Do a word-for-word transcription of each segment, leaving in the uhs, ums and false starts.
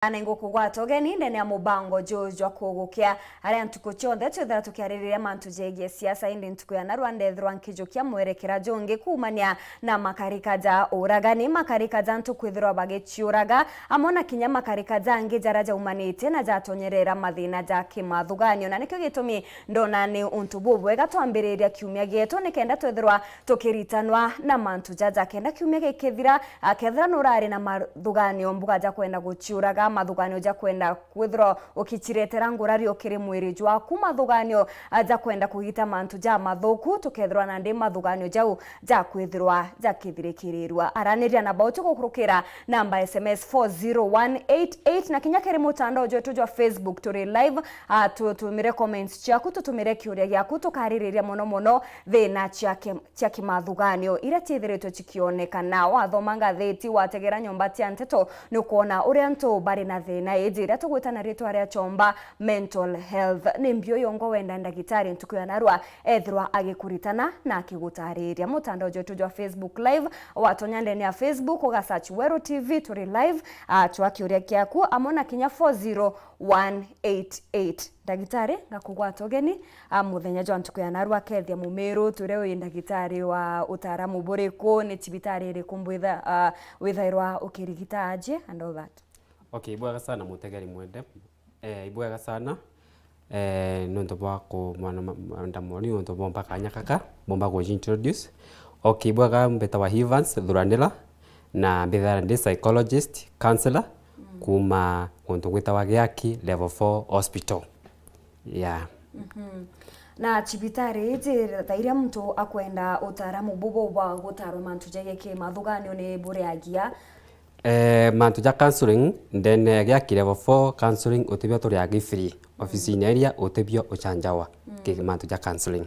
Na ingukugwata ugeni ndene ya mubango juju jwa kugukia, aria ntuku cionthe twithira tukiaririria mantu jegie siasa, indi ntuku ya narua ndethirwa nkijukia mwerekera jungi kuumania na makarika ja uragani, makarika ja antu kwithirwa bagiciuraga, amwe na kinya makarika jangi jaria jaumanite na jatonyerera mathina ja kimathuganio. Na nikio gitumi ndona ni untu bubwega twambiriria kiumia gietu, nikenda twithirwa tukiritanwa na mantu jaja, kenda kiumia gikithira, a, kethira nurari na mathuganio, mbuga ja kwenda guciuraga, mathuganio ja kwenda kwithirwa ukichiretera ngurari ukiri mwiri jwaku, mathuganio, a, ja kwenda kugita mantu ja mathuku, tukethirwa nandi mathuganio jau ja kwithirwa jakithirikirirua. Araniria na bauti gukurukira namba S M S four zero one eight eight, na kinya kiri mutandao jwetu jwa Facebook turi live. A, tutumire comments ciaku, tutumire kiuria giaku, tukaririria mono mono thina cia ki-, cia kimathuganio iria ciithiritwe cikionekana. Wathoma ngathiti, wategera nyomba cia nteto, ni ukwona uria antu bari na thina iji iria tugwita na ritwa ria chomba mental health. Ni mbio yongwa wenda ndagitari ntuku ya narua ethirwa agikuritana na akigutariria. Mutandao jwetu jwa Facebook live, watonya ndene ya Facebook uga search Weru T V, turi live. A, chwa kiuria kiaku amwe na kinya four zero one eight eight. Ndagitari, ngakugwata ugeni, a, muthenya jwa ntuku ya narua kethia mumiru, twire wi ndagitari wa utaaramu buriku, ni cibitari iriku mbwitha-, a, withairwa ukirigita aji and all that? Okay, ibwega sana mutegeri mwende. Eh, ibwega sana. Eh, nontu bwa ku-, mwana ma-, mwana mori, nontu bomba kanya kaka, bomba ku introduce. Okay, ibwega mbetawa Evans Thuranira, na mbithaira ndi psychologist, counselor, kuma kuntu gwitawa Giaki Level four Hospital. Yeah. Mhm. Na cibitari iji, tha iria muntu akwenda utaaramu bubu bwa gutarwa mantu jagie kimathuganio ni buriagia? Eh, mantu ja counseling, ndene ya Giaki Level four counseling utibio turiagi free. Ofisini iria utibio uchanjawa. Ki mantu ja counseling.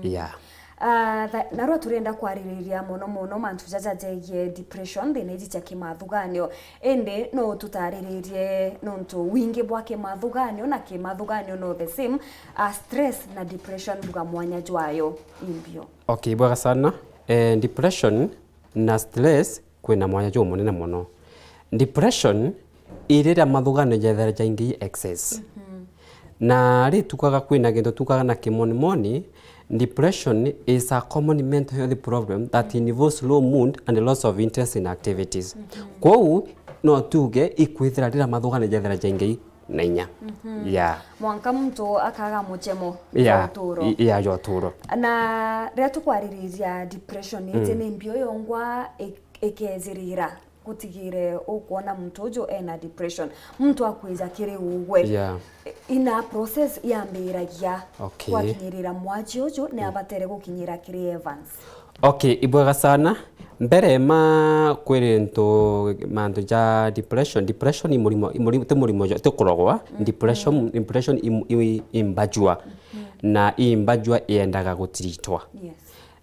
Yeah. Ah, tha-, narua turenda kwaririria mono mono mantu jaja jegie depression, thina iji cia kimathuganio. Indi no ututariririe nontu wingi bwa kimathuganio na kimathuganio no the same, ah, stress na depression mbuga mwanya jwayo imbio? Okay, bwega sana. Eh, depression na stress kwina mwanya jumunene mono. Depression iriria mathuganio jethira jaingi excess. Na ri tukaga kwina gintu tukaga na kimonimoni, depression is a common mental health problem that involves low mood and loss of interest in activities. Kwou no tuge ikwithira riria mathuganio jethira jaingi na inya. Yeah. Mwanka muntu akaga muchemo jwa uturo. I-, yeah, jwa uturo. Na riria tukwaririria depression, iji ni mbio yongwa ik-, ikejirira gutigire ukwona muntu uju ena depression. Muntu akwija kiri ugwe. Yeah. Ina process yambiragia. Okay. Gwakinyirira mwachi uju ni abatere gukinyira kiri Evans? Okay, ibwega sana. Mbere ma kwiri ntu mantu ja depression, depression i murimo, i murimo, ti murimo jo, ti kurogwa. Depression, depression i, i, i mbajua. Na i mbajua yendaga gutiritwa. Yes.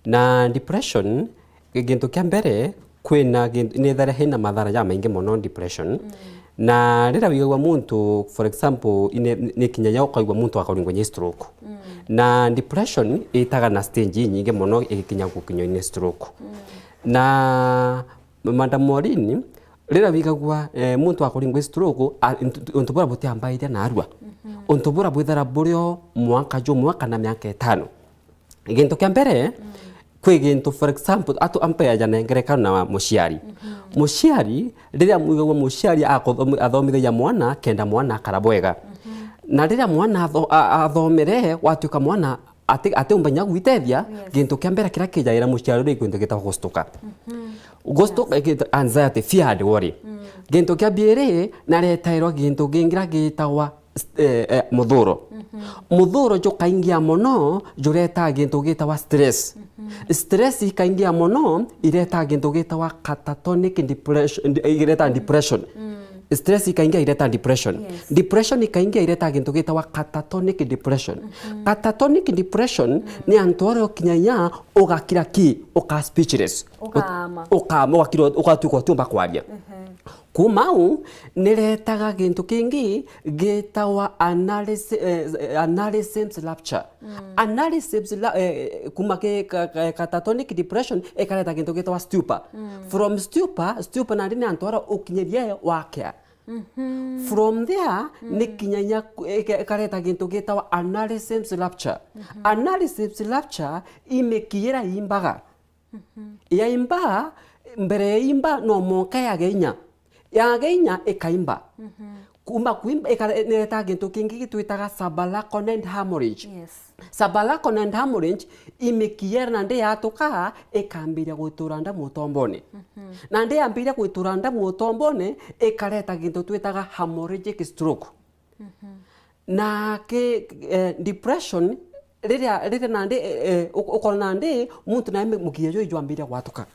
Na depression, gintu kia mbere, kwina gintu, nithira hina mathara jamaingi mono depression. Na riria wigagua muntu, for example, ine, ni kinya ya ukaigua muntu akaringwa ni stroke. Na depression itaga na stage inyingi mono igikinya gukinywa ni stroke. Na Madam Maureen, riria wigagua, eh, muntu akuringwa ni stroke, a, untu, untu bura butiambairia narua. Untu bura bwithira burio mwaka jumwe kana miaka itano. Gintu kia mbere, kwi gintu, for example, atu ampe aja na ngerekano na muciari. Muciari, riria mwigagua muciari akothomi-, athomithagia mwana, kenda mwana akara bwega. Na riria mwana atho-, a-, athomere, gwatuika mwana ati-, atiumba inya gwitethia, yes, gintu kia mbere kiria kijaira muciari uria i gintu gitagwa gustuka. Gustuka, yes, anxiety, fear and worry. Gintu kia biiri, naretairwa gintu gingi gitagwa st-, eh, eh, muthuro. Muthuro jukaingia mono, juretaa gintu gitagwa stress. Stress ikaingia mono, iretaa gintu gitagwa catatonic depression, ireta depression. Stress ikaingia ireta depression. Yes. Depression ikaingia ireta gintu gitagwa catatonic depression. Catatonic depression ni antu aria ukinyagia ugakira ki, uka speechless. Ukaama. Ukaama, ugakira, ugatuika utiumba kwaria. Kuma au, niretaga gintu kingi gitagwa analysi-, eh, analysis rupture. Analysis la-, eh, kuma ki-, ka-, ka-, catatonic depression ikareta gintu gitagwa stupor. From stupor, stupor nandi ni antu aria ukinyirie wakea. From there, ni kinyagia ku-, ika-, ikareta gintu gitawa analysis rupture. Analysis rupture i mikiira iimbaga. Yaimba, mbere ya imba, no mwanka yage inya. Yage inya, ikaimba. Kuuma kuimba, ikare-, nireta gintu kingi gitwitaga subarachnoid hemorrhage. Yes. Subarachnoid hemorrhage i mikiira nandi yatuka, ikambiria gwitura ndamu utombone. Nandi yambiria gwitura ndamu utombone, ikareta gintu twitaga hemorrhagic stroke. Na ki, eh, depression, riria, riria nandi, eh, eh, uk-, ukona nandi muntu nae mi-, mukiira juu ijwambiria gwatuka.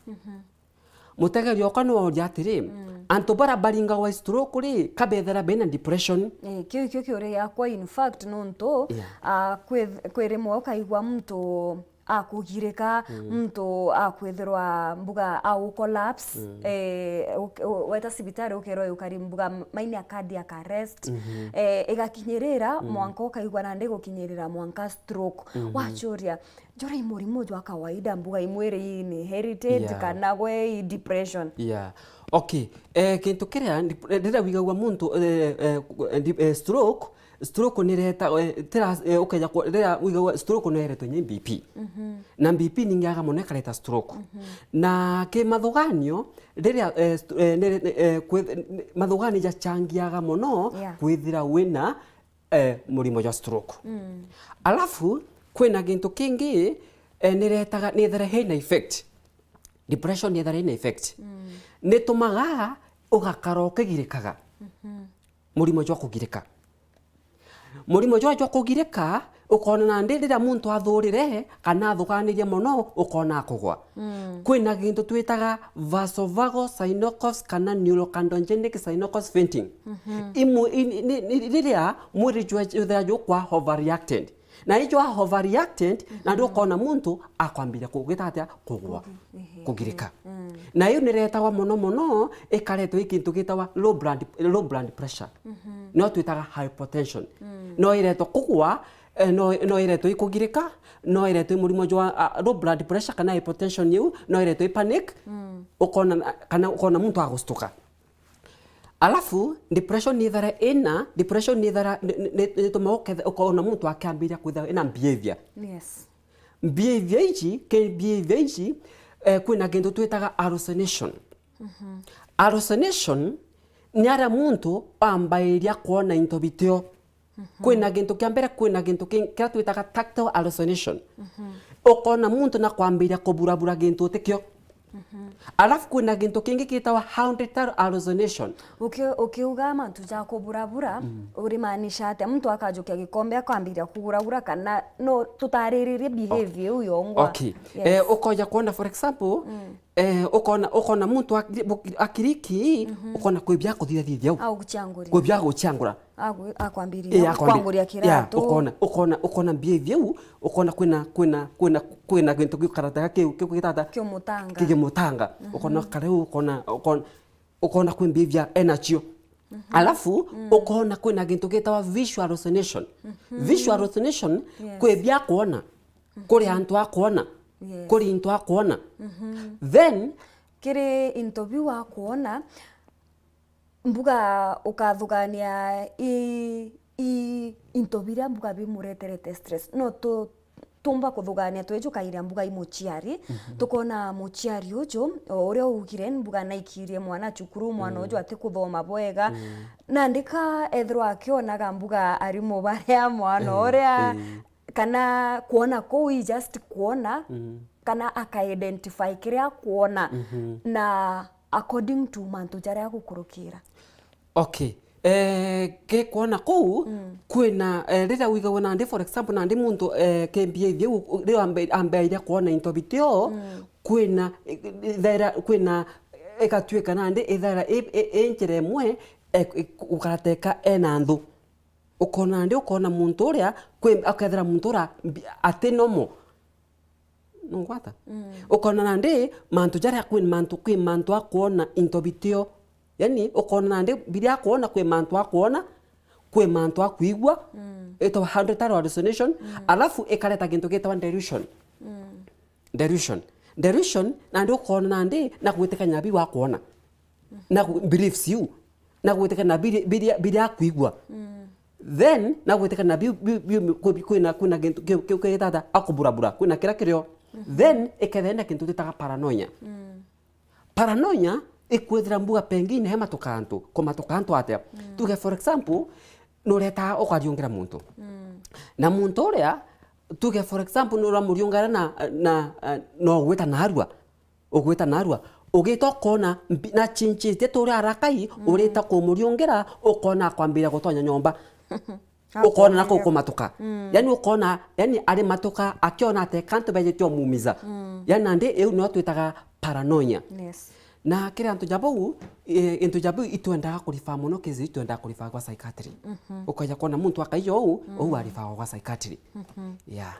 Mutegeria okwa ni wauria atiri, antu bara baringagwa stroke ri, kabethera bena depression? Eh, kiu, kiu kiuria giakwa, in fact, nontu, yeah, ah, kwi, kwi rimwe ukaigua muntu akugirika, muntu akwithirwa mbuga au collapse, eh, uk-, u-, weta cibitari ukerwa yukari mbuga m-, maina cardiac arrest, eh, igakinyirira mwanka ukaigua nandi gukinyirira mwanka stroke. Wachuria, jura i murimo jwa kawaida, mbuga imwe iri inherited, yeah, kana gwe i depression? Yeah. Okay. Eh, kintu kiria, dep-, riria wigagua muntu, eh, eh, dep-, eh, stroke, stroke ni ireta, eh, tira, eh, ukeja ku-, riria wigagua stroke no iretwe ni B P. Na B P ningi yaga mono ikareta stroke. Na ki mathuganio, riria, eh, st-, eh, ni, eh, kwi-, mathuganio jachangiaga mono, yeah, kwithira wina, eh, murimo jwa stroke. Alafu, kwina gintu kingi, eh, niretaga, nithera hena effect. Depression nithera hena effect. Nitumaga ugakara ukigirikaga. Murimo jwa kugirika. Murimo jwa, jwa kugirika, ukona nandi riria muntu athurire kana athuganirie mono, ukona akugwa. Kwina gintu twitaga vasovagal synostosis kana neurocondrogenic synostosis fainting. Imu-, i-, ni, ni, riria mwiri jwe-, jwithira jukwa overreacted. Na ijwa overreacted, nandi ukona muntu akwambiria kugita atia? Kugwa. Ehe. Kugirika. Na iu niretagwa mono mono, ikaretwa i kintu gitawa low blood, low blood pressure. No twitaga hypotension. No iretwa kugwa, eh, no, no iretwa i kugirika, no iretwa i murimo jwa, ah, low blood pressure kana hypotension iu, no iretwa i panic, ukona, kana ukona muntu agustuka. Alafu, depression ni ithara ina, depression ni ithara, ni, ni, ni, nitumaga ukethe-, ukona muntu akiambiria kwithira ina behavior. Yes. Behavior ici, ke behavior ici, eh, kwina kintu twitaga hallucination. Hallucination ni aria muntu ambairia kwona into bitio. Kwina gintu kia mbere, kwina gintu ki-, kiria twitaga tactile hallucination. Ukona muntu na kwambiria kuburabura gintu utikio. Alafu kwina gintu kingi gitawa auditory hallucination. Uki-, ukiuga mantu ja kuburabura, urimaanisha atia? Muntu akajukia gikombe akambiria kuburabura, kana no tutariririe behavior iu yongwa? Okay. Yes. Eh, ukoja kwona, for example, eh, ukona, ukona muntu akiri-, bu-, akiriki, ukona kwi bia kuthithathithia u. Au guchanguri. Kwi bia guchangura. Agu-, akwambiriria. Eh, akwambi-, kwanguria yeah, kiratu. Ukona, ukona, ukona behavior u, ukona kwina, kwina, kwina, kwina gintu gikarateka kiu, kiu gitata. Kiumutanga. Kiumutanga. Ukona kariu, ukona, ukona, ukona kwi behavior enacio. Alafu, ukona kwina gintu gitawa visual hallucination. Visual hallucination, yes, kwi bia kwona. Kuri antu a kwona. Yes. Kuri into a kwona. Then, kiri into biu a kwona, mbuga ukathugania i, i into biria mbuga bimureterete stress. No tu, tumba kuthugania twiju kairia mbuga i muciari, tukona muciari uju, o uria ugire, mbuga naikirie mwana cukuru, mwana uju atikuthoma bwega. Nandi ka ethirwa akionaga mbuga arimu baria mwana uria, kana kwona kuu i just kwona, kana aka identify kiria akwona, na according to mantu jaria agukurukira. Okay. Eh, ke kwona kuu, kwina, eh, riria wigagwa nandi, for example, nandi muntu, eh, ke behavior u-, u-, riria ambe-, ambeire kwona into bitio, kwina, eh, thaira, kwina, igatuika nandi ithaira i, i, i njira imwe, eh, gukarateka ena nthu. Ukona nandi, ukona muntu uria, kwi, ukethira muntu uria mbi-, ati normal. Nungwata? Ukona nandi, mantu jaria kwi mantu, kwi mantu a kwona into bitio. Yani, ukona nandi, biria akwona, kwi mantu a kwona, kwi mantu a kwigua, itawa auditory hallucination, alafu ikareta gintu gitawa delusion. Delusion. Delusion, nandi ukona nandi, na gwitikania biu akwona. Na gu-, beliefs iu. na gwitikana biri, biri, biri akwigua. Mm. Then, na gwitikana biu, biu, biu, kwi-, kwina, kwina gintu kiu, kiu kigitata akuburabura, kwina kiria kirio. Mhm. Then, ikethira na kintu twitaga paranoia. Mm. Paranoia ikwithira mbuga pengine he matuka antu, kumatuka antu atia? Mm. Tuge for example, nureta ukariungira muntu. Mm. Na muntu uria, tuge for example, nuramuriungara na, na, na, no gwita narua. Ugwita narua. Ugita ukona mbi-, na chinchite turi arakai, mm, urita kumuriungira, ukona akwambiria gutonya nyomba. Ukona nako ukumatuka. Mm. Yani ukona, yani ari matuka, akiona ati kantu bejetie umumiza. Mm. Yani nandi iu nio twitaga paranoia. Yes. Na kiri antu ja bau, e, into ja bau itwendaga kurifa muno, kezi itwendaga kurifa gwa psychiatry. Mhm. Ukaja kuona muntu akaija uu, mm, uu arifawa gwa psychiatry. Mhm. Yeah.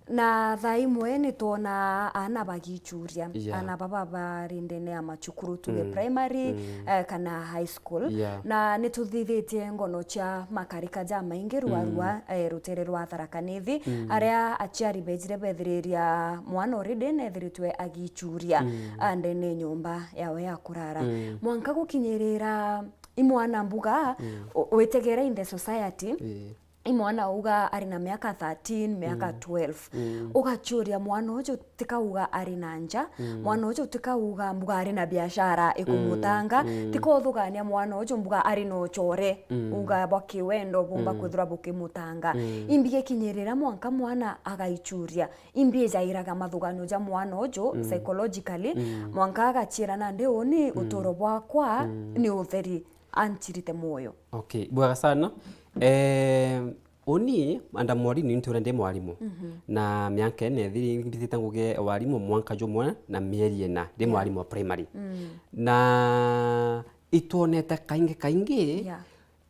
Na thaa imwe ni twona aana bagichuria, yeah, aana baba bari ndene ya macukuru, tuge, mm, primary, mm, eh, kana high school. Yeah. Na ni tuthithitie ngono cia makarika jamaingi rwarua, mm, eh, rutere rwa Tharaka Nithi, mm, aria aciari bejire bethiriria mwana already nethiritwe agichuria, mm, ah, ndene nyomba yawe ya kurara. Mm. Mwanka gukinyirira i mwana mbuga, mm, u-, witegera in the society, ii, i mwana uga ari na miaka thirteen, miaka, mm, twelve. Mm. Ugachuria mwana uju tikauga ari na nja, mm, mwana uju tikauga mbuga ari na biashara ikumutanga, mm, mm, tikauthugaania mwana uju mbuga ari na uchore, mm, uga bwa kiwendo bumba, mm, kwithirwa bukimutanga. Mm. Imbi gikinyirira mwanka mwana agaichuria, imbi ijairaga mathuganio ja mwana uju, mm, psychologically, mm, mwanka agachiira nandi uni, mm, uturo bwakwa, mm, ni utheri. Anchirite mwoyo. Okay, bwega sana. Eh, uni, Madam Mwalimu, ni ntuura ndi mwalimu. Mhm. Na miaka ina ithiri mbitite ngugi walimu mwanka jumwe na mieri ina, ndi, yeah, mwalimu wa primary. Mm. Na itwonete kaingi kaingi, yeah,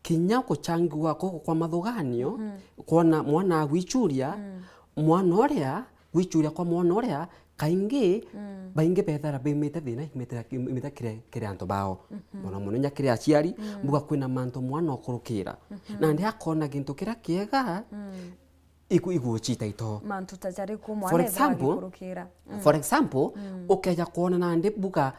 kinya guchangiwa guku kwa mathuganio, mhm, kwona mwana agwichuria, mm, mwana uria gwichuria kwa mwana uria, kaingi, mm, baingi bethara baumite thina, imite, imite kiri, kiri antu bao. Mhm. Mono mono nya kiri aciari, mm, mbuga kwina mantu mwana ukurukira. Mhm. Nandi akona gintu kiria kiega, mm, igu-, iguchita ito. Mantu ta jariku mwana ethira agikurukira? Mm. For example, mm, ukeja kwona nandi mbuga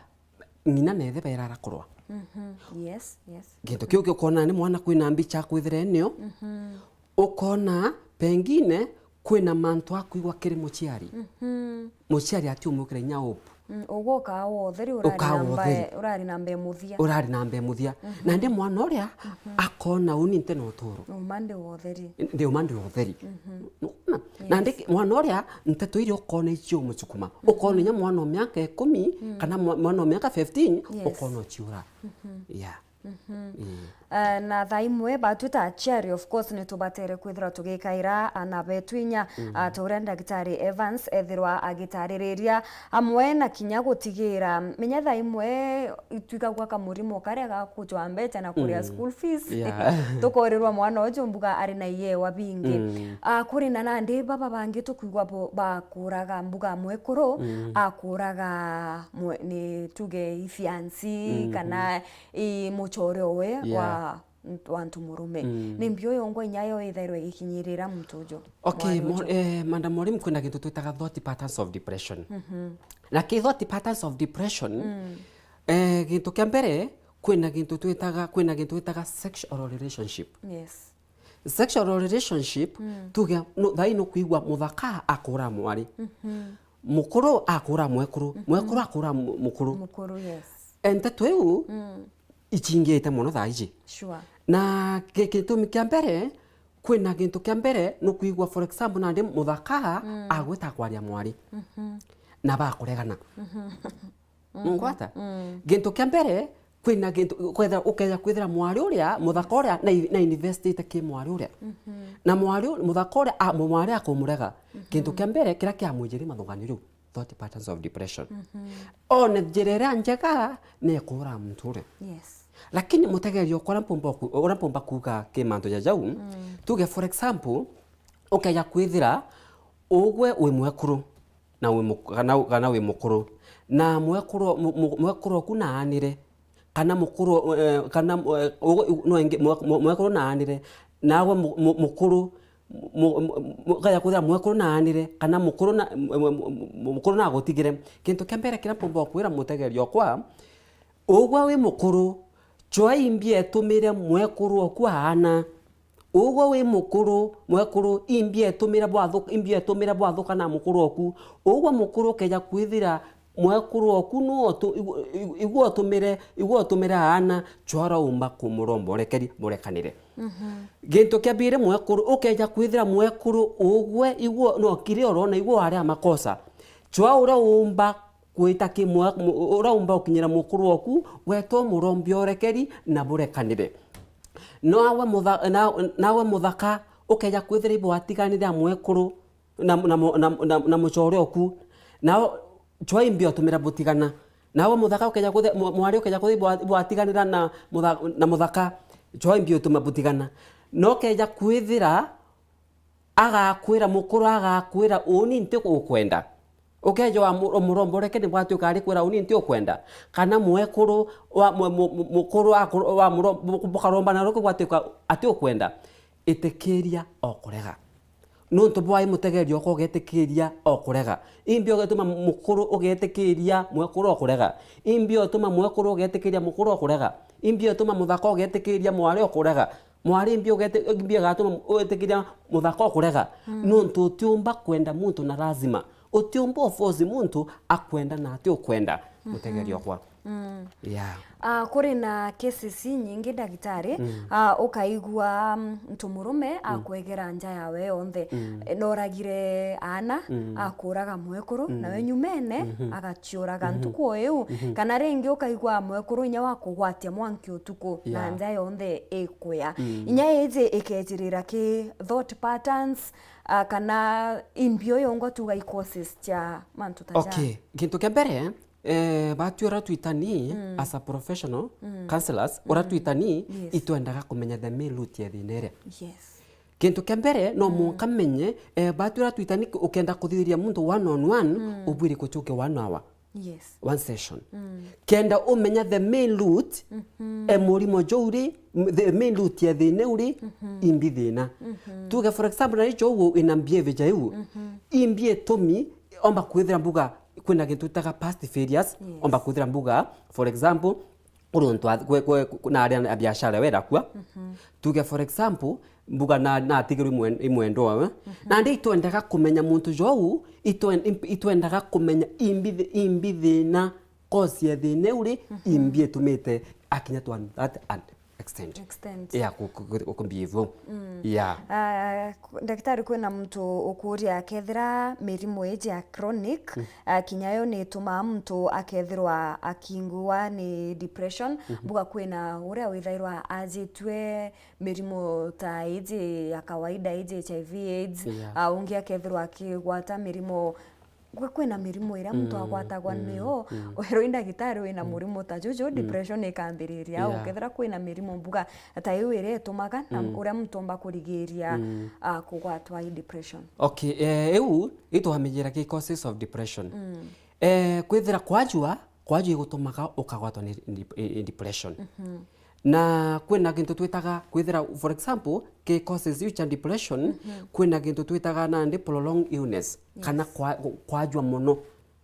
ng'ina na ithe bairara kurwa. Mhm. Yes, yes. Gintu kiu giukona ni mwana kwina mbicha akwithira enio. Mhm. Ukona pengine kwina mantu akwigua kiri muciari. Mhm. Muciari atiumukira inya hope. Mm, ugwe ukaa wa utheri, urari ukaa na wa mbae, utheri, urari na mbae muthia. Urari na mbae muthia. Mhm. Nandi mwana uria, mhm, akona uni nte na uturo. Uma ndi wa utheri. Ndi uma ndi wa utheri. Mhm. Nukwona? Yes. Nandi mwana uria, nteto iria ukona icio umucukuma. Mhm. Ukona inya mwana wa miaka ikumi, mm, kana mwa-, mwana wa miaka fifteen, yes, ukona uciura. Mhm. Yeah. Mhm. Ii. Eh, na thaa imwe batwi ta aciari, of course, ni tubatere kwithirwa tugikaira aana betu inya, mhm, ah, ta uria Ndagitari Evans ethirwa agitaririria, amwe na kinya gutigira, menya thaa imwe itwikagua kamurimo karia ga kujwa mbecha na kuria, mm, school fees. Yeah. Tukorirwa mwana uju mbuga ari na iewa bingi. Mm. Ah, kuri na nandi baba bangi tukwigua bo-, bakuraga mbuga mwekuru, mm, akuraga mwe-, ni tuge ifiansi, mhm, kana i muchore owe, yeah, wa nt-, wa ntu murume. Mm. Ni mbio yongwa inya yo ithairwa igikinyirira muntu uju. Okay, mwari mo-, uju. Eh, Madam Mwalimu, kwina gintu twitaga thought patterns of depression. Mhm. Na ki thought patterns of depression, mm, eh, gintu kia mbere, kwina gintu twitaga, kwina gintu twitaga sexual relationship. Yes. Sexual relationship, mm, tuge, no, thaa ii nukwigua muthaka akura mwari. Mhm. Mukuru akura mwekuru, mhm, mwekuru akura mu-, mukuru. Mukuru, yes. Nteto iu, mm, ichingite mono thaa iji. Sure. Na ki-, gitumi kia mbere, kwina gintu kia mbere nukwigua, for example, nandi muthaka, mm, agwita kwaria mwari. Mhm. Na bakuregana. Mhm. Mhm. Nungwata? Mm. Gintu kia mbere, kwina gintu, kwethira, ukeja kwithira mwari uria, muthaka uria, na i-, na investite ki mwari uria. Mhm. Na mwari u-, muthaka uria, a, mu-, mwari akumurega. Mhm. Gintu kia mbere, kiria kiamwijiri mathuganio riu, thought patterns of depression. Mhm. One njira iria njega, ni kuura muntu uria. Yes. Lakini mutegeria ukwa uria mpumba ku-, uria mpumba kuuga ki mantu ja jau, mm, tuge for example, ukeja kwithira ugwe wi mwekuru, na wi mu-, kana, kana wi mukuru. Na mwekuru, mu-, mu-, mwekuru oku naanire, kana mukuru, eh, kana, eh, ugu-, no ingi, mwe-, mwe-, mwekuru naanire, naagwe mu-, mu-, mukuru, mu-, mu-, mu-, ukaja kwithira mwekuru naanire, kana mukuru na, mu-, mu-, mu-, mukuru nagutigire. Gintu kia mbere kiria mpumba kwira mutegeria okwa, ugwe wi mukuru, Cwaa imbi etumire mwekuru oku aana. Ugwe wi mukuru, mwekuru, imbi etumire bwathu-, imbi etumire bwathuka na mukuru oku. Ugwe mukuru ukeja kwithira mwekuru oku nu otu-, igu-, igu-, igwe utumire, igwe utumire aana, cwaa uraumba kumuromba urekeri, burekanire. Mhm. Gintu kia biri mwekuru, ukeja kwithira mwekuru ugwe, igwe no kiri orona igwe wari a makosa. Cwaa uraumba kwita ki mwa-, mu-, uraumba ukinyira mukuru oku, weta umurombe urekeri na burekanire. Nawe mutha-, na-, nawe muthaka, ukeja kwithira ibwatiganire a mwekuru na, na, na, na, na mucore oku, nao cwaa imbi utumira butigana. Nawe muthaka ukeja kwithira, mwa-, mwari ukeja kwithira ibwa-, ibwatiganira na mutha-, na muthaka, cwaa imbi utuma butigana. Na ukeja kwithira agakwira mukuru, agakwira, "Uuni nti ukwenda." Ukeja wa mu-, umuromba urekeri bwatuika ari kwira, "Uuni nti ukwenda." Kana mwekuru wa mu-, mu-, mu-, mukuru akuru-, wa muro-, bu-, bukarombana ruki bwatuika ati ukwenda. Itikiria o kurega. Nuntu bwa imutegeria okwa ugetikiria o kurega. Imbi ugetuma mukuru ugetikiria mwekuru o kurega. Imbi utuma mwekuru ugetikiria mukuru o kurega. Imbi utuma muthaka ugetikiria mwari o kurega. Mwari imbi ugeti-, imbi igatuma witikiria muthaka ukurega. Mm. Nuntu utiumba kwenda muntu na lazima. Utiumba uforce muntu akwenda na ati ukwenda. Mhm. Mutegeria okwa. Mm. Yeah. Ah, kuri na cases inyingi, ndagitari, mm, ah, ukaigua, mm, muntu murume, mm, akwegera nja yawe yonthe. Mm. E, noragire aana, mm, akuraga mwekuru, mm, nawe nyumene, mhm, agaciuraga, mhm, ntuku o iu. Mhm. Kana ringi ukaigua mwekuru inya wa kugwatia mwanki utuku, na, yeah, nja yonthe ikuya. Mm. Inya iji ikejirira ki thought patterns, ah, kana imbi uyu ngwa tuga i causes cia mantu ta jaa? Okay, gintu kia mbere, eh, batwi uria twitani, mm, as a professional, mm, counselors, uria, mm, twitani, yes, itwendaga kumenya the main root ya thina iria. Yes. Gintu kia mbere, no, mm, mwanka menye, eh, batwi uria twitani, ukenda kuthithiria muntu one on one, mm, ubwiri kuchuke one hour. Yes. One session. Mm. Kenda umenya the main root, mhm, e murimo juu ri, m-, the main root ya thina uri, mhm, imbi thina. Mhm. Tuge for example, na ijo uguo ina behavior ja iu, mhm, imbi itumi, omba kwithira mbuga, kwina gintu twitaga past failures, yes, omba kwithira mbuga, for example, kuri untu a-, kwe, kwe, kwe, na aria a biashara we rakua. Mhm. Tuge for example, mbuga na, natigirwe imwe-, imwendwa we. Mhm. Nandi itwendaga kumenya muntu jou, itwen-, imp-, itwendaga kumenya imbi thi-, imbi thina, cause ya thina iu ri, mhm, imbi itumite akinya to an, that an extent. Extent. Yeah, ku, ku, ku, ku behave. Mm. Yeah. Ah, ku-, ndagitari, kwina muntu ukuria akethira mirimo iji ya chronic, mm, ah, kinya yo ni itumaa muntu akethirwa akingua ni depression. Mhm. Mbuga kwina uria withairwa ajitue mirimo ta iji ya kawaida, iji H I V AIDS, yeah, ah, ungi akethirwa akigwata mirimo, gwe kwina mirimo iria muntu, mm, agwatagwa, mm, niyo, mm, werwa i ndagitari wina, mm, murimo ta juju, mm, depression ikambiriria. Yeah. Ukethira kwina mirimo mbuga ta iu iria itumaga na, mm, uria muntu omba kurigiria, mm, ah, kugwatwa i depression. Okay, eh, iu itwamijira ki causes of depression. Mm. Eh, kwithira kwajua, kwajua igutumaga ukagwatwa ni, ni, ni depression. Mhm. Na kwina gintu twitaga, kwithira, for example, ki causes iu cia depression, mhm, kwina gintu twitaga nandi prolonged illness, yes, kana kwa-, kwajua mono.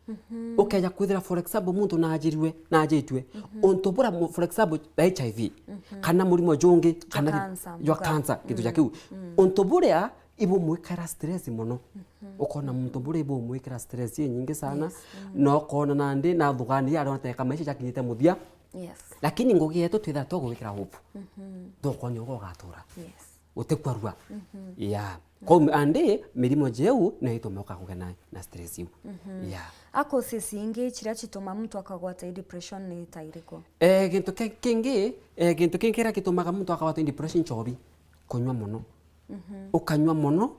Mhm. Ukeja kwithira, for example, muntu najirue, najitue, mhm, untu bura mu-, for example, H I V, mhm, kana murimo jungi, jwa kana ri-, cancer, jwa mbuga, cancer, gintu ja, mm, kiu. Mm. Untu buria ibumwikira stress mono. Mhm. Ukona muntu buria ibumwikira stress inyingi sana, yes, mm, na ukona nandi nathuganiria, ariona ta eka maisha jakinyite muthia. Yes. Lakini ngugi yetu twitha tugwikira hope. Mhm. Tukonya ugo ugatura. Yes. Utikwarua. Mhm. Yeah. Kou andi mirimo jeu no itume ukagugena na stress iu. Mhm. Yeah. A causes ingi ciria cituma muntu akagwata i depression ni ta iriku? Eh, gintu ki-, kingi, eh, gintu kingi kiria gitumaga muntu akagwata i depression, nchobi. Kunywa mono. Mhm. Ukanywa mono,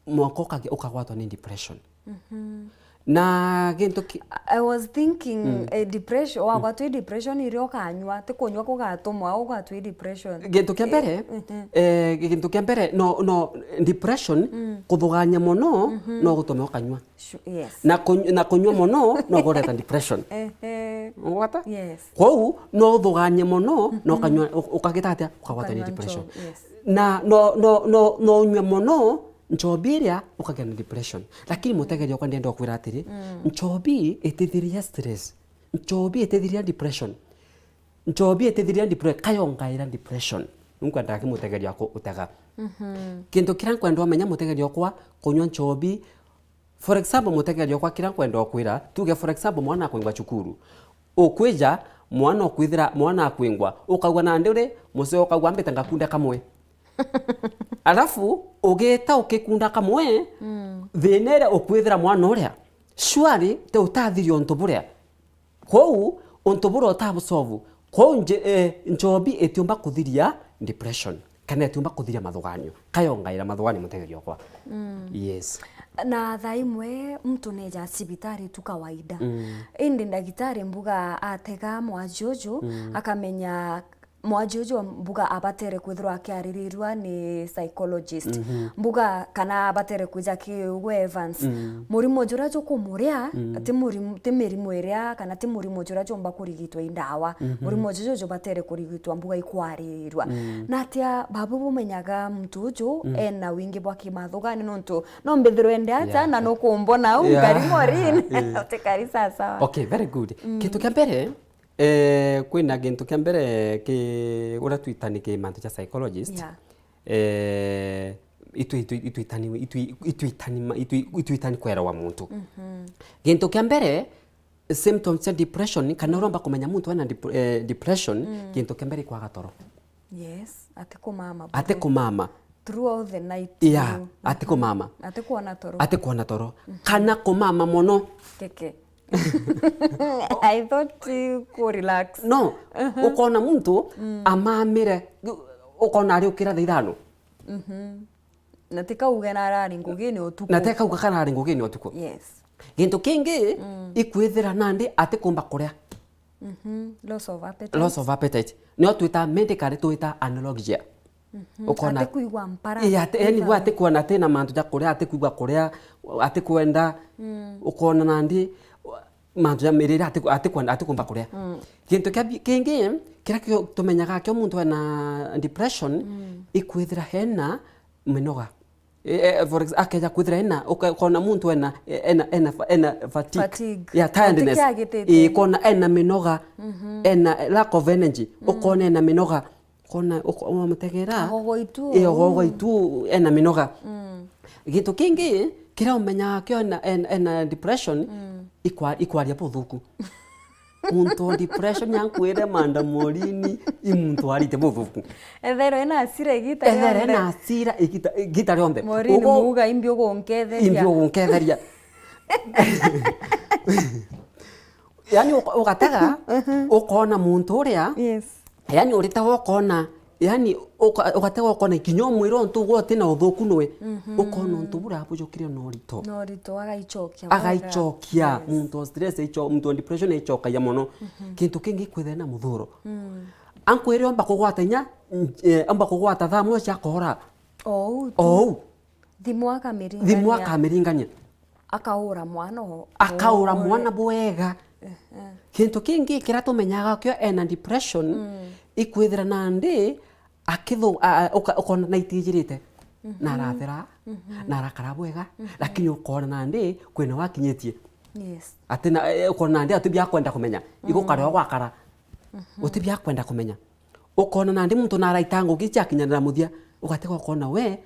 mwanka ukage-, ukagwatwa ni depression. Mhm. Na gintu ki- I was thinking, mm, eh, depression, wagwatwa i depression iria ukanywa, ti kunywa kugatumwa ugwatwa i depression. Gintu kia mbere, eh, mhm, eh, gintu kia mbere, no, no, depression, mm, kuthugania mono, mhm, no gutume ukanywa. Shu-, yes. Na kuny-, na kunywa mono no gureta depression. Ehe. Ugwata? Yes. Kwou, no uthuganie mono, na, mhm, ukanywa, u-, ukagita atia? Ukagwatwa ni, ukanywa depression. Ncho-, yes. Na no, no, no, no unywe mono nchobi iria, ukagia na depression. Lakini mutegeria okwa, ndienda ukwira atiri, mm, nchobi itithiria stress. Nchobi itithiria depression. Nchobi itithiria depre-, kayongaira depression. Nkwenda kimutegeria ku-, utega. Mhm. Kintu kiria nkwenda umenya mutegeria okwa, kunywa nchobi, for example, mutegeria okwa, kiria nkwenda ukwira, tuge for example, mwana akwingwa cukuru. Ukwija, mwana ukwithira, mwana akwingwa, ukaigua nandi uri, museo ukaigua ambite ngakunda kamwe. Alafu, ugita ukikunda kamwe, mm, thina iria ukwithira mwana uria, surely, ti utathiria untu buria. Kwou, untu buria utabusolve. Kwou nje-, eh, nchobi itiumba kuthiria depression, kana itiumba kuthiria mathuganio. Kayongaira mathuganio mutegeria okwa. Mm. Yes. Na thaa imwe muntu neja cibitari tu kawaida. Mm. Indi ndagitari mbuga atega mwaji uju, mm, akamenya mwaji uju mbuga abatere kwithirwa akiaririrua ni psychologist. Mhm. Mbuga kana abatere kwija ki ugwe Evans. Mm. Murimo juria jukumuria, mm, ti murimo, ti mirimo iria, kana ti murimo juria jumba kurigitwa i ndawa. Mhm. Murimo juju jubatere kurigitwa mbuga ikwaririrua. Mm. Na atia babu bumenyaga muntu uju, mm, ena wingi bwa kimathugani nontu no mbithirwe ndi aja, yeah, na nukumbona au, yeah, ngari morini, yeah, utikari sawa sawa. Okay, very good. Mm. Kintu kia mbere, Eh, kwina gintu kia mbere ki uria twitani ki mantu ja psychologist. Yeah. Eh, itwi, itwi, itwitani, itwi, itwitani ma-, itwi, itwitani kwerewa muntu. Mhm. Gintu kia mbere, symptoms cia depression, kana uromba kumenya muntu ena dep-, eh, depression, mm, gintu kia mbere ikwaga toro. Yes, ati kumama buru. Ati kumama. Throughout the night. Yeah, mm, ati kumama. Ati kuona toro. Ati kuona toro. Mhm. Kana kumama mono. Keke. I thought, uh, ku relax. No, mhm, ukona muntu, mm, amamire, ukona ari ukira thaa ithano. Mhm. Na tika uge na arari ngugini utuku. Na tika uge kana ari ngugini utuku. Yes. Gintu kingi, mm, ikwithira nandi ati kumba kuria. Mhm. Loss of appetite. Loss of appetite. Nio twita medically twita anorexia. Mhm. Ukona ati kwigua mpara. Ii, ati, yani, we ati kwona ati na mantu ja kuria, ati kwigua kuria, ati kwenda, mm, ukona nandi, mantu ja mirire ati, ati kwenda, ati kumba kuria. Mm. Gintu kia bi-, kingi, kiria kio tumenyaga kio muntu ena depression, mm, ikwithira hena minoga. E, e, for ex-, akeja kwithira ena, uka-, ukona muntu ena, ena, ena fa-, ena fatigue. Fatigue. Yeah, tiredness. Ii, ukona ena minoga, mhm, ena lack of energy, mm, ukona ena minoga. Kona uko-, wamutegera. Agogo itu. Ii, agogo itu, ena minoga. Mm. Gintu kingi, kiria umenyaga kio ena, ena, ena depression, mm, ikwa-, ikwaria buthuku. Muntu wa depression ankwire Madam Morini, i muntu arite buthuku. Ethero ena asira igita rionthe. Ethero ena asira igita, igita rionthe. Morini ugo-, muuga imbi ugunketheria. Imbi ugunketheria. Yani uka-, ugatega, mhm, ukona muntu uria, yes, yani uritega ukona, yani uka-, ugatega ukona kinya umwira untu ugwe uti na uthuku nwe, mhm, ukona untu buria abujukire na urito. Na urito, agaichokia. Agaichokia, yes, muntu wa stress aicho-, muntu wa depression aichokagia mono. Mhm. Gintu kingi kwithira na muthuro. Mm. Ankwire omba kugwata inya, eh, omba kugwata thaa moja cia koora. Ou tu. Ou. Thimu akamiringania. Thimu akamiringania. Akaura mwana o-, akaura o-, mwana bwega. Ehe. Gintu kingi kiria tumenyaga kio ena depression, mm, ikwithira nandi akithu-, a, a, uka-, ukona naitijirite. Mhm. Na arathera, mhm, na arakara bwega, mhm, lakini ukona nandi kwina wakinyitie. Yes. Ati na, e, ukona nandi ati bia kwenda kumenya. Mm. Igukara o gwakara. Mhm. Uti bia kwenda kumenya. Ukona nandi muntu naraita ngugi ciakinyanira muthia, ugatega ukona we,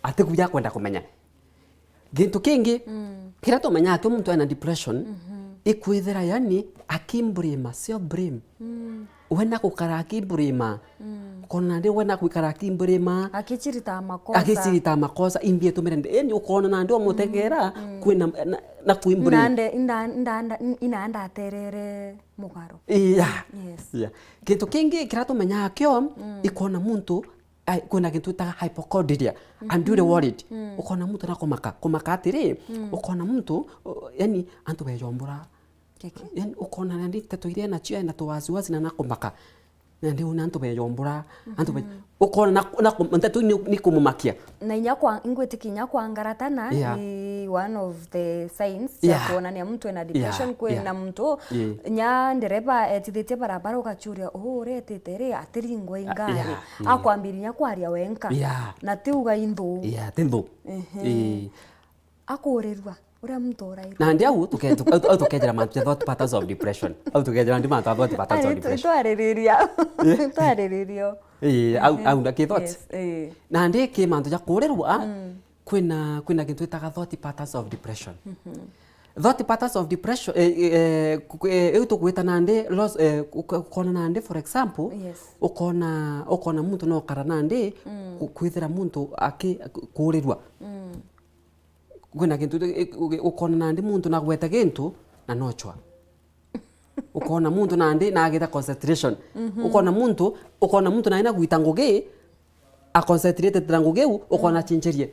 atiku bia kwenda kumenya. Gintu kingi, mm, kiria tumenyaga kio muntu ena depression, mhm, ikwithira yani akimblame, self blame. Mm. We na gukara akimblame. Mm. Ukona nandi we na gwikara akimblame. Agicirita makosa. Agicirita makosa, imbi itumire ndi-, yani ukona nandi umutegera, mm, mm, kwina na, na kwimblame. Nande, inda-, inda-, inda-, inandaterere mugaro. Yeah. Yes. Yeah. Gintu kingi kiria tumenyaga kio, mm, ikona muntu, ai, kwina gintu twitaga hypochondria, mm-hmm, unduly worried. Mm. Ukona muntu na kumaka, kumaka atiri, mm, ukona muntu, o, yani, antu bejombura. Kiki? Yani, ukona nandi nteto iria enacio ena tuwasiwasi na na kumaka. Nandi una antu bejombura, antu be-, mm-hmm, ukona na, na ku-, nteto ni, ni kumumakia. Na inya kwa, ingwitikia inya kwangaratana, yeah, i one of the signs cia, yeah, kuonania muntu ena depression, yeah, kwina, yeah, muntu, yeah, nya ndereba etithitie barabara ugachuria, "Uu uretite ri, atiringwa i ngari." Yeah, yeah. Akwambiria inya kwaria wenka. Yeah. Na ti uga i nthu. Yeah, ti nthu. Ehe. Eh. Akuurirua. Uria muntu urairwa. Nandi au tuke-, tu-, au, au tukejera mantu ja thought patterns of depression. Au tukejera nandi mantu ja thought patterns of depression. Twaririria. Twariririo. Ii, au, au na ki thoughts. Yes, ii. Nandi ki mantu ja kurirwa, kwina, kwina kintu itaga thought patterns of depression. Thought patterns of depression, eh, eh, ku-, eh, iu tugwita nandi loss, eh, uka-, ukona nandi, for example, yes, ukona, ukona muntu no kara nandi ku-, kwithira muntu aki-, kurirwa. Kwina kintu, eh, u-, ukona nandi muntu nagwete gintu na nocwa. Ukona muntu nandi nagita concentration. Ukona muntu, ukona muntu nandi nagwita ngugi, a concentrated na ngugi iu, ukona achinchirie.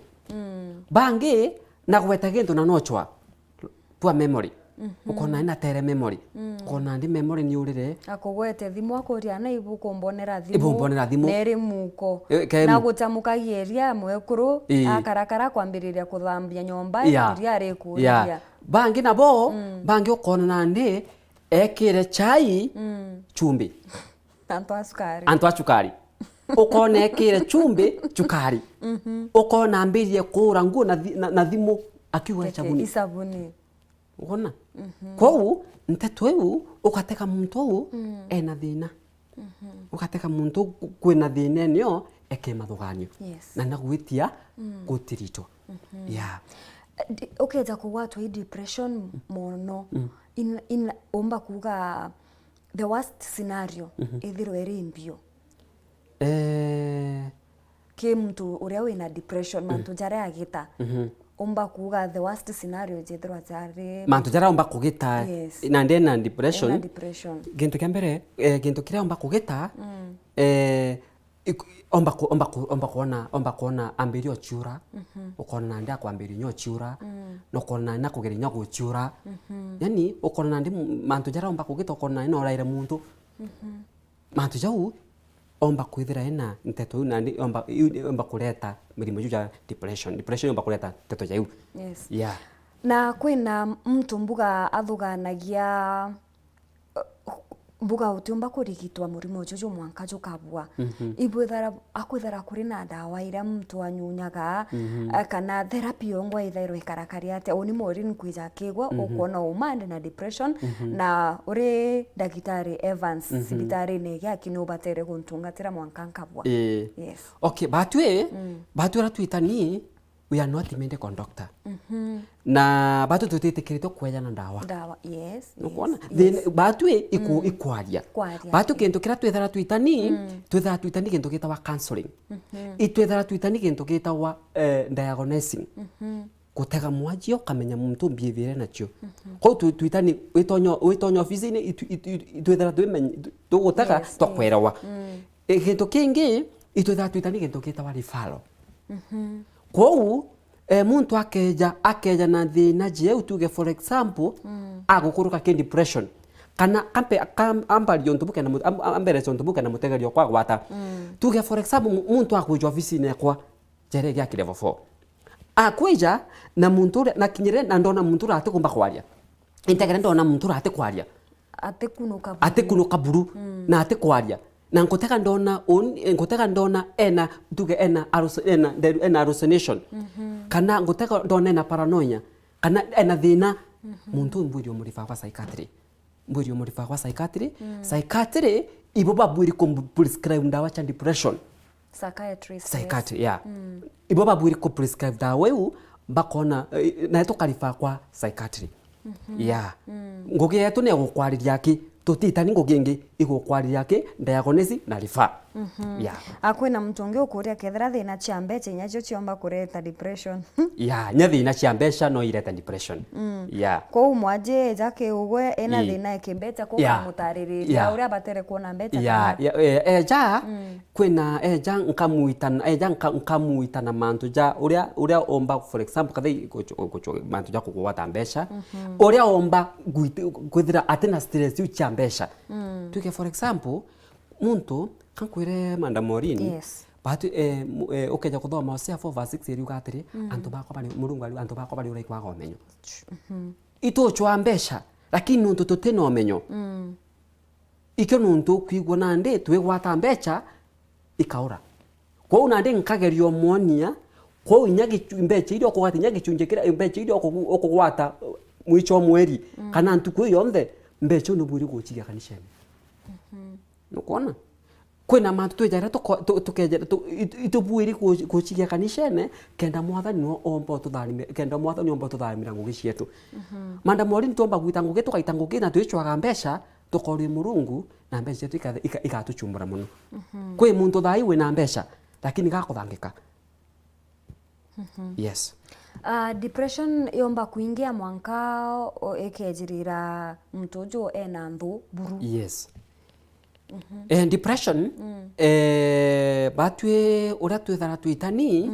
Bangi, nagweta gintu na nocwa. Poor memory. Ukona nandi natere memory. Ukona nandi memory ni urire. Akugwete thimu akuria, na ibu kumbonera thimu. Ibu mbonera thimu. Neri muko. E, ke na mu- gutamukagia iria mwekuru, ii, akarakara kwambiriria kuthambia nyomba, yeah, iria arikuria. Yeah. Bangi nabo, bangi ukona nandi ekire chai chumbi. Antu a cukari. Antu a cukari. Ukona ekire chumbi cukari. Ukona ambiririe kuura nguo na thi-, na, na thimu akiuga, reke, isabuni. Isabuni. Wona? Kwou, nteto iu, ugatega muntu uu ena thina. Ugatega muntu uu ku-, kwina thina enio eke mathuganio. Yes. Na nagwitia gutiritwa. Yeah. Ndi-, ukeja kugwatwa i depression mono. In, in, umba kuuga the worst scenario, ithirwe iri mbio. Eh. Ki muntu uria wina depression, mantu jaria agita. Umba kuuga the worst scenario jethirwa jari mantu jaria umba kugita, yes, nandi ena depression. Ena depression. Gintu kia mbere, eh, gintu kiria umba kugita, eh, iku-, omba ku-, omba ku-, omba kwona, omba kwona ambiriria uchiura, ukona nandi akwambiriria nyo uchiura, na ukona nandi nakugeria nyo guchiura. Yani, ukona nandi m-, mantu jaria omba kugita, ukona nandi noraire muntu. Mantu jau omba kwithira ena nteto iu, nandi omba, iu omba kureta mirimo ju ja depression. Depression omba kureta nteto ja iu. Yes. Yeah. Na kwina muntu mbuga athuganagia, mbuga utiumba kurigitwa murimo juju mwanka jukabua. Ibwithara, akwithara kuri na ndawa iria muntu anyunyaga, eh, kana therapy yongwa ithairwa ikarakari atia? Uni Maureen kwija akigwa, ukwona uma ndi na depression, na uri ndagitari Evans, cibitarine giaki ni ubatere guntungatira mwanka nkabua. Ii. Yes. Okay, batwi, batwi uria twitani, we are not medical doctor. Na batu tutitikiritwe kwejana ndawa. Ndawa, yes, yes, nukwona? Yes. Then batu iku-, ikwaria. Kwaria. Batu kintu kiria twithara twitani, twithara twitani kintu gitawa counseling. Itwithara twitani kintu gitawa, eh, diagnosing. Gutega mwajio ukamenya muntu mbiithire nacio. Kwou tu-, twitani, witonya, witonya ofisini, itu-, itu-, itu-, itwithara twimenye, tu-, tugutega, yes, twakwerawa. Yes. Gintu kingi, itwithaa twitani gintu gitawa referral. Kwou, eh, muntu akeja, akeja na thina jeu, tuge for example, agukuruka ki depression. Kana ampe-, akam-, ambaria untu buke na mu-, am-, am-, ambereca untu buke na mutegerio kwa gwata. Tuge for example, mu-, muntu akwija ofisine ekwa, jere gia ki level four. Akwija na muntu uria, nakinyire na ndona muntu uria atikumba kwaria. Integere ndona muntu uria atikwaria. Atikunuka buru. Atikunuka buru, na atikwaria. Na nkutega ndona un-, nkutega ndona ena, tuge ena halluc-, ena, ena hallucination. Kana nkutega ndona ena paranoia. Kana ena thina. Muntu uyu mbwirie umurifa kwa psychiatry. Mbwirie umurifa kwa psychiatry. Psychiatry, ibo babwiri ku prescribe ndawa cha depression. Psychiatrist, yes. Psychiatry, yeah. Ibo babwiri ku prescribe ndawa iu, bakona, eh, nae tukarifa kwa psychiatry. Yeah. Ngugi yetu ni ya gukwariria aki, tutitani ngugi ingi, igukwariria aki, diagnosis na refer. Yeah. A, kwina muntu ungi ukuria kethira thina cia mbeca inya cio ciomba kureta depression. Yeah, nya thina cia mbeca no ireta depression. Yeah. Kwou mwaji eja ki ugwe ena thina ya kimbeca, kwou ukamutariria uria abatere kuona mbeca kana. Yeah, yeah, eh, eja, kwina eja nkamwitana, eja nka-, nkamwitana mantu ja uria, uria omba, for example, kathai kuchu-, kuchu-, mantu ja kugwata mbeca. Uria omba gwit-, kwithira atina stress iu cia mbeca. Tuge for example, muntu, kankwire Madam Maureen, yes, batu, eh, mu-, eh, ukeja kuthoma Hosea four verse six iriuga atiri, antu bakwa bari, Murungu ari, antu bakwa bari uraikwaga umenyo. Ituchwa mbeca, lakini nontu tutina umenyo, ikio nontu ukwigua nandi twigwata mbeca ikaura. Kwou nandi nkageria umwonia, Kwou inya gichu-, mbecha iria ukugwata, inya gichunji kiria, mbecha iria ukugu-, ukugwata, uh, mwicho wa mweri, kana ntuku iyo yonthe, mbecha iu nubwiri gucigia kanicene. Nukwona? Kwina mantu twijaira tuko-, tu-, tukejera, tu-, it-, itubwiri ku-, kucigia kanicene, kenda Mwathani no omba ututharimira, kenda Mwathani omba ututharimira ngugi cietu. Madam Maureen, twomba gwita ngugi, tugaita ngugi na twicwaga mbecha, tukoria Murungu, na mbecha cietu ika-, ika-, igatuchumbura mono. Kwi muntu thaa ii wina mbecha, lakini gakuthangika. Yes. Ah, depression yomba kuingia mwanka o-, ikejirira muntu uju ena nthu buru. Yes. Eh, depression, eh, batwi uria twithara twitani,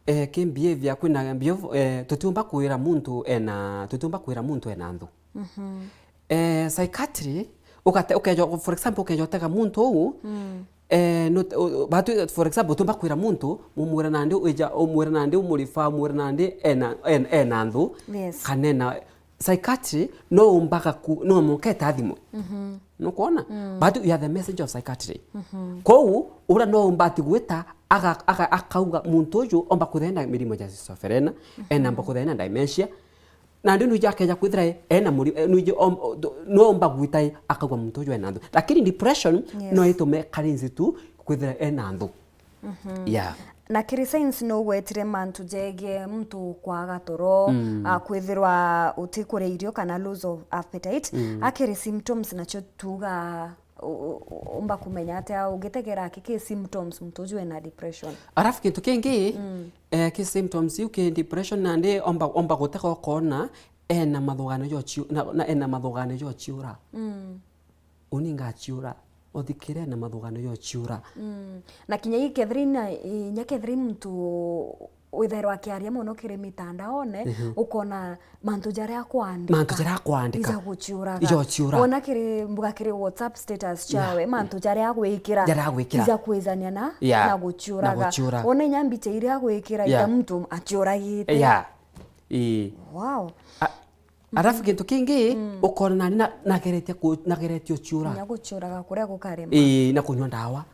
eh, ki behavior, kwina behav-, eh, tutiumba kwira muntu ena, tutiumba kwira muntu ena nthu. Eh, psychiatry, ukate-, ukeja, for example, ukeja utega muntu uu, eh, no, u-, u-, batu, for example, utumba kwira muntu, umwira nandi uja, umwira nandi umurifa, umwira nandi ena, en-, ena nthu, yes, kana ena psychiatry, no umbaga ku, no muketa thimwe. Nukwona? But you are the messenger of psychiatry. Kou, ura no umbati gwita, aga, aga, akauga muntu uju omba kuthena mirimo ja schizophrenia, ena mba kuthena dementia, nandi nwiji akeja kwithira e-, ena muri-, e, nwiji om-, o-, ndo-, no omba gwita e-, akauga muntu uju ena nthu. Lakini depression, yes, no itume karinzi tu kwithira ena nthu. Yeah. Na kiri signs no ugwetire mantu jegie muntu kwaga toro, ah, kwithirwa utikuria irio kana loss of appetite. Akiri symptoms nacio tuga U-, u-, umba kumenya atia ugitegera aki ki symptoms muntu uju ena depression? Arafu kintu kingi, eh, ki symptoms iu ki depression, nandi omba, omba gutega ukona ena mathuganio ja uciu-, na, na ena mathuganio ja uciura. Uni ngaciura, uthikire ena mathuganio ja uciura. Na kinya ikethira ina, inya kethira i muntu withairwa akiaria mono kiri mitandaone, ukona mantu jaria akwandika, mantu jaria akwandika, ija guciuraga. Ija guciura. Wona kiri mbuga kiri WhatsApp status, yeah, ciawe, mantu jaria agwikira, jaria agwikira, ija kwizania na, yeah, na guciuraga. Na guciura. Wona inya mbicha iria agwikira, yeah, ita muntu aciuragite. Yeah. Ii. Wow. A-, Arafu gintu kingi, ukona nandi na-, nageretie ku-, nageretie uciura. Kinya guciuraga kuria gukarema. Ii, na kunywa ndawa.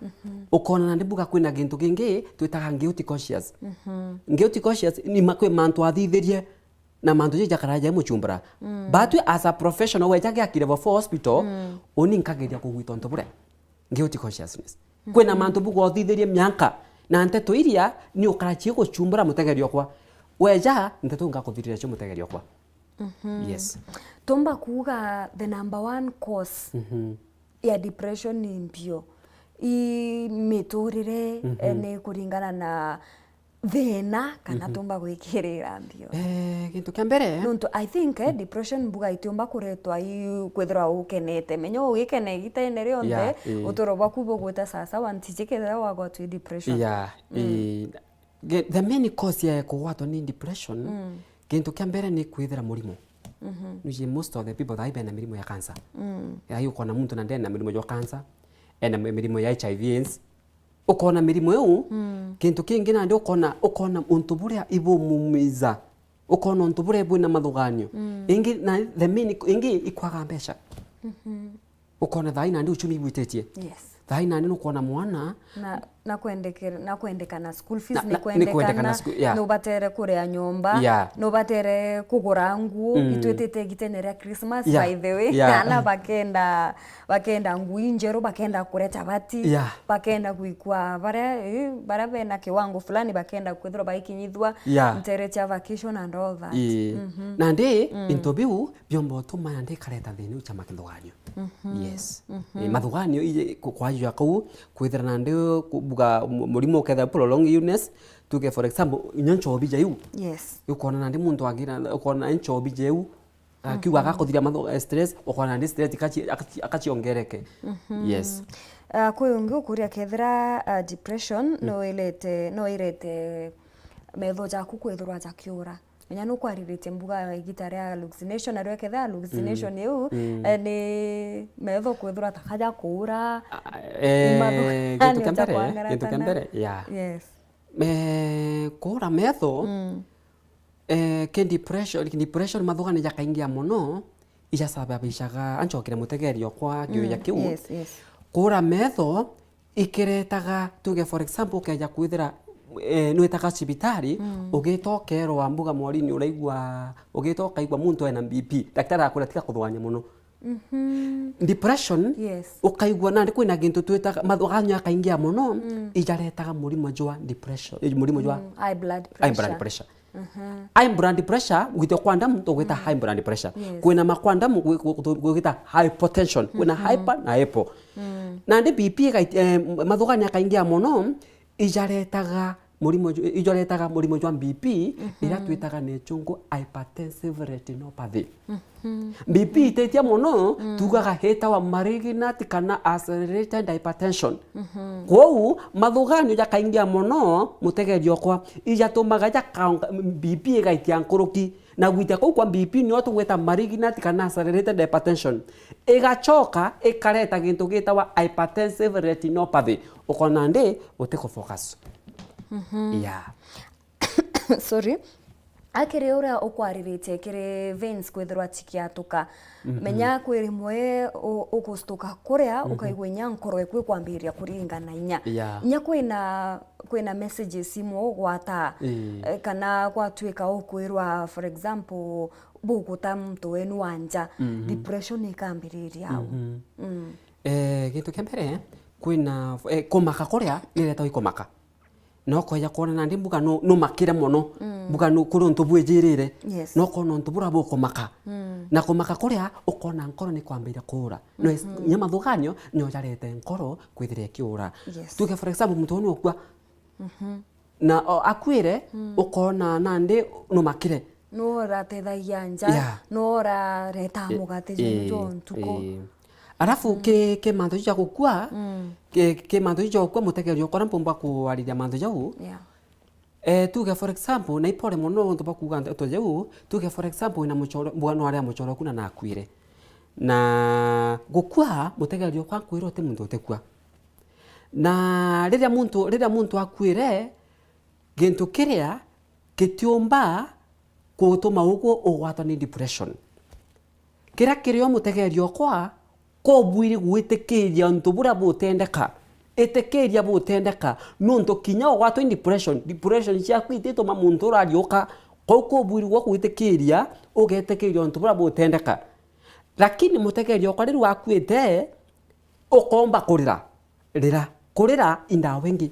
Ukona nandi mbuga kwina gintu kingi twitaga guilty conscience. Guilty conscience ni ma-, kwi mantu athithirie na mantu jiji jakara ja muchumbura. But we as a professional, weja giaki level four hospital, uni nkageria kugwita untu buria. Guilty consciousness. Kwina mantu mbuga uthithirie mianka, na nteto iria ni ukara cie guchumbura mutegeri okwa. Weja, nteto ngakuthirira cio mutegeri okwa. Yes. Tumba kuuga the number one cause ya depression ni mbio. I miturire, eh, ni kuringana na thina kana tumba gwikirira mbio. Eh, gintu kia mbere. Nontu I think, eh, depression mbuga itiumba kuretwa i kwithirwa ukenete. Menya ugikene igitaine rionthe, yeah, ii, uturo bwaku bugwita sawasawa, ntiji kethira wagwatwa i depression. Yeah, ii. Ge-, the main cause ya kugwatwa ni depression, gintu kia mbere ni kwithira murimo. Nwiji most of the people thaa ii bena mirimo ya cancer. Thaa ii ukona muntu nandi ena mirimo jwa cancer, ena mi-, mirimo ya H I V AIDS. Ukona mirimo iu, gintu kingi nandi ukona, ukona untu buria ibumumiza. Ukona untu buria bwina mathuganio. Ingi na the main, ingi ikwaga mbeca. Ukona thaa ii nandi uchumi ibwititie. Yes. Thaa ii nandi nukona mwana. Na, na kwendekera, na kwendekana school fees, na, ni na, ni kwendekana, kwendekana school, yeah, nubatere kuria nyomba, yeah, nubatere kugura nguo, itwitite gitene ria Christmas, yeah, by the way. Yeah. Ana bakenda, bakenda nguo injeru, bakenda kuria chabati, yeah, bakenda gwikwa baria, eh, baria bena kiwango fulani, bakenda kwithirwa baikinyithua, yeah, ntere cia vacation and all that. Ii. Nandi, into biu, biomba utuma nandi ikareta thina iu cia mathuganio. Yes. Eh, mathuganio ije ku-, kwajua kau, kwithira nandi kubuga mu-, murimo ukethira prolonged illness, tuge for example, inya nchobi jeu. Yes. Ukona nandi muntu agira, ukona nchobi jeu, akiuga agakuthiria mathu-, eh, stress, ukona nandi stress ikaci-, akaci-, akachiongereke. Yes. Ah, kwi ungi ukuria kethira, ah, depression no irete, no irete metho jaku kwithirwa jakiura. Menya nukwariritie mbuga ya igita ria hallucination, nario kethira hallucination iu, eh, ni metho kwithirwa ta kaja kuura, ah, eh, imathuganio gintu kia mbere, gintu kia mbere, yeah. Yes. Eh, kuura metho, eh, ki depression, ki depression mathugani jakaingia mono, ijasababishaga, anchokire mutegeri okwa kiuria kiu. Yes, yes. Kuura metho, ikiretaga, tuge for example, ukeja kwithira eh, nwitaga cibitari, mm, ugita ukerwa mbuga mwarini uraigua, ugita ukaigua muntu ena B P, daktari akwira tiga kuthugania mono. Mhm. Depression, yes, ukaigua nandi kwina gintu twitaga, mathuganio jakaingia mono, mm, ijaretaga murimo jwa depression, eh, murimo jwa, mm, high blood pressure, high blood pressure. Mhm. High blood pressure, gwita kwa ndamu tugwita, mm, high blood pressure. Yes. Kwina ma kwa ndamu gwi-, gwi-, gwi-, gwita hypertension. Kwina, mhm, hyper na hypo. Mm. Nandi B P igai-, eh, mathuganio jakaingia mono, ijaretaga murimo ju-, ijaretaga murimo jwa B P, mhm, iria twitaga ni chungu hypertensive retinopathy. Mhm. B P ititia mono, mm, tugaga itawa malignant kana accelerated hypertension. Mhm. Kwou, mathuganio jakaingia mono, mutegeri okwa, ijatumaga jakaonga-, B P igaitia nkuruki. Na gwita kuu kwa B P nio tugwita malignant kana accelerated hypertension. Igachoka ikareta gintu gitawa hypertensive retinopathy. Ukona ndi utikufocus. Mhm. Yeah. Sorry. Akiri uria ukwariritie kiri veins kwithirwa cikiatuka. Mhm. Menya kwi rimwe u-, ukustuka kuria, mhm, ukaigua inya nkoro eku ikwambiriria kuringana inya. Yeah. Inya kwina, kwina messages imwe ugwata, ii, eh, kana gwatuika ukwirwa, for example, buguta muntu wenu wa nja, mhm, depression ikambiriria au. Mhm. Mm. Eh, gintu kia mbere, kwina, eh, kumaka kuria niretagwa ikumaka. Na ukoja kwona nandi mbuga nu-, numakire mono. Mm. Mbuga nu-, kuri untu bwijirire. Yes. Na ukona untu bura bukumaka. Mm. Na kumaka kuria, ukona nkoro ni kwambiria kuura. No is-, mhm, nya mathuganio, nio jarete nkoro kwithira ikiura. Yes. Tuge, for example, muntu uu nukua. Mhm. Na o, akuire, mm, ukona nandi numakire. Nuu uratethagia nja, yeah, nuu urareta, i-, mugate juu, ii, juu ntuku. Ii. Alafu, mm, ki, ki mantu juu ja gukua, mm, ki, ki mantu juu ja gukua, mutegeri okwa uria mpumba kwariria mantu jau. Yeah. Eh, tuge for example, na ipole mono nontu bwa kuuga nteto jau, tuge for example, wina muchore, bwana aria muchore oku na nakuire. Na gukua, mutegeri okwa nkwira uti muntu utikua. Na riria muntu, riria muntu akuire, gintu kiria gitiumba gutuma uguo ugwatwa ni depression. Kiria kirio mutegeri okwa, kobwiri gwitikiria untu buria butendeka. Itikiria butendeka, nontu kinya ugwatwa ni depression, depression ciaku itituma muntu urariuka. Kwou kobwiri gwa gwitikiria, ugetikiria untu buria butendeka. Lakini mutegeri okwa riria wakuite, ukomba kurira, rira. Kurira i ndawa ingi.